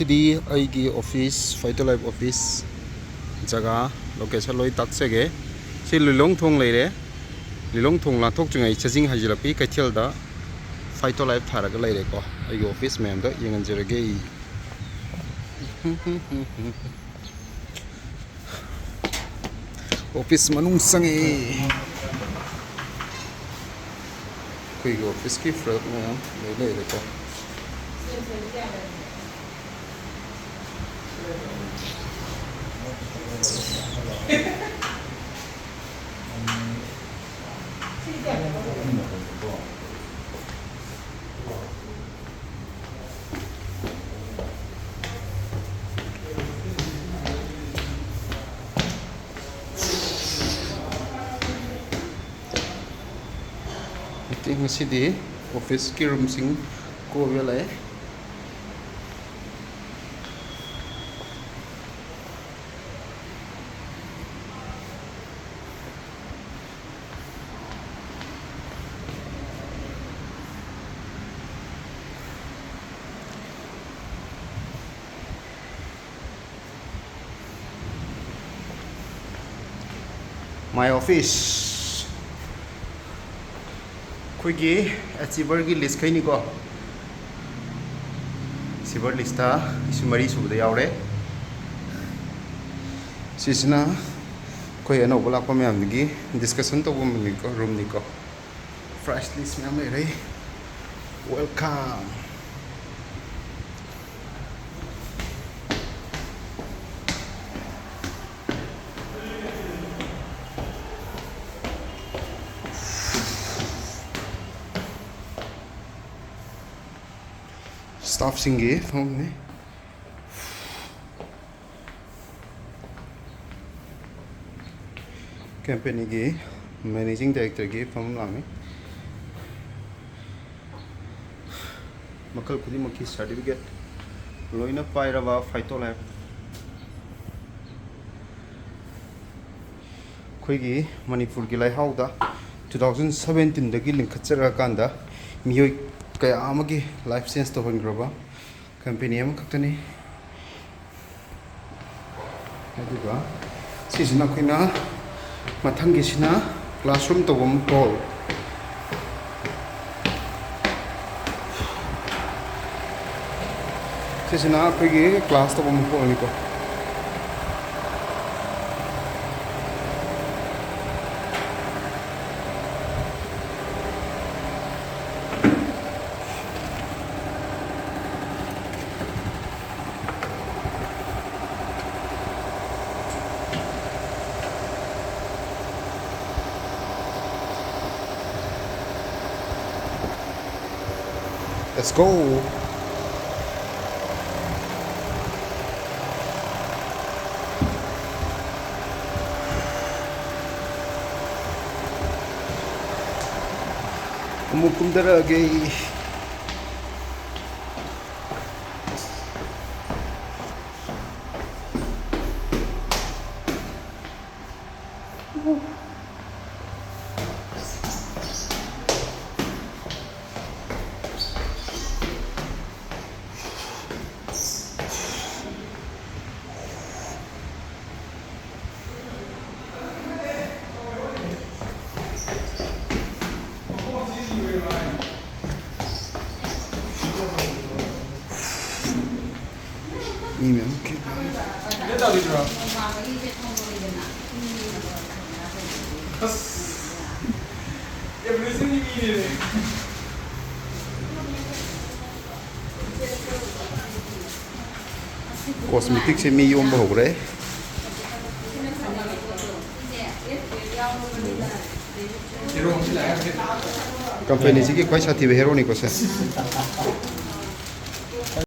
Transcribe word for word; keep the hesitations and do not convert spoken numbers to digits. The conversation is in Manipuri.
ꯁꯤꯗꯤ ꯑꯩꯒꯤ office, Phytolife office ꯖꯒꯥ, location ꯂꯣꯏ ꯇꯥꯛꯆꯒꯦ꯫ ꯁꯤ ꯂꯤꯂꯣꯡ ꯊꯣꯡ ꯂꯩꯔꯦ꯫ ꯂꯤꯂꯣꯡ ꯊꯣꯡ ꯂꯥꯟꯊꯣꯛꯇ꯭ꯔꯤꯉꯩ ꯆꯥꯖꯤꯡ ꯍꯥꯏꯖꯤꯜꯂꯛꯄꯤ ꯀꯩꯊꯦꯜꯗ Phytolife ꯊꯥꯔꯒ ꯂꯩꯔꯦꯀꯣ꯫ ꯑꯩꯒꯤ office ꯃꯌꯥꯝꯗ ꯌꯦꯡꯍꯟꯖꯔꯒꯦ꯫ Office ꯃꯅꯨꯡ ꯆꯪꯉꯛꯑꯦ꯫ ꯑꯩꯈꯣꯏꯒꯤ office ꯀꯤ product ꯃꯌꯥꯝ ꯂꯣꯏ ꯂꯩꯔꯦꯀꯣ꯫ ꯉꯁꯤꯗꯤ office ꯀꯤ room ꯁꯤꯡ ꯀꯣꯏꯕ ꯂꯥꯛꯑꯦ꯫ My office꯫ ꯑꯩꯈꯣꯏꯒꯤ achiever ꯒꯤ list ꯈꯩꯅꯤꯀꯣ꯫ Achiever list ꯇ ꯏꯁꯨ ꯃꯔꯤ ꯁꯨꯕꯗ ꯌꯥꯎꯔꯦ꯫ ꯁꯤꯁꯤꯅ ꯑꯩꯈꯣꯏ ꯑꯅꯧꯕ ꯂꯥꯛꯄ ꯃꯌꯥꯝꯗꯒꯤ discussion ꯇꯧꯐꯝꯅꯤꯀꯣ, room ꯅꯤꯀꯣ꯫ Price list ꯃꯌꯥꯝ ꯂꯩꯔꯦ꯫ Welcome꯫ Staff ꯁꯤꯡꯒꯤ ꯐꯃꯨꯡꯅꯤ꯫ Company ꯒꯤ managing director ꯒꯤ ꯐꯝ ꯂꯥꯡꯅꯤ꯫ ꯃꯈꯜ ꯈꯨꯗꯤꯡꯃꯛꯀꯤ certificate ꯂꯣꯏꯅ ꯄꯥꯏꯔꯕ Phytolife꯫ ꯑꯩꯈꯣꯏꯒꯤ ꯃꯅꯤꯄꯨꯔꯒꯤ ꯂꯩꯍꯥꯎꯗ two thousand seventeen ꯗꯒꯤ ꯂꯤꯡꯈꯠꯆꯔꯛꯑꯀꯥꯟꯗ ꯃꯤꯑꯣꯏ ꯀꯌꯥ ꯑꯃꯒꯤ life change ꯇꯧꯍꯟꯈ꯭ꯔꯕ ꯀꯝꯄꯦꯅꯤ ꯑꯃꯈꯛꯇꯅꯤ꯫ ꯑꯗꯨꯒ ꯁꯤꯁꯤꯅ ꯑꯩꯈꯣꯏꯅ ꯃꯊꯪꯒꯤꯁꯤꯅ ꯀ꯭ꯂꯥꯁꯔꯨꯝ ꯇꯧꯐꯝ ꯍꯣꯜ꯫ ꯁꯤꯁꯤꯅ ꯑꯩꯈꯣꯏꯒꯤ ꯀ꯭ꯂꯥꯁ ꯇꯧꯐꯝ ꯍꯣꯜꯅꯤꯀꯣ꯫ Let's go. ꯑꯃꯨꯛ ꯀꯨꯝꯊꯔꯛꯑꯒꯦ꯫ ꯃꯤ ꯃꯌꯥꯝ ꯀꯦ-, ꯀꯣꯁꯃꯦꯇꯤꯛꯁꯦ ꯃꯤ ꯌꯣꯝꯕ ꯍꯧꯈ꯭ꯔꯦ꯫ ꯀꯝꯄꯦꯅꯤꯁꯤꯒꯤ ꯈ꯭ꯋꯥꯏ ꯁꯥꯊꯤꯕ ꯍꯦꯔꯣꯅꯤꯀꯣ ꯁꯦ꯫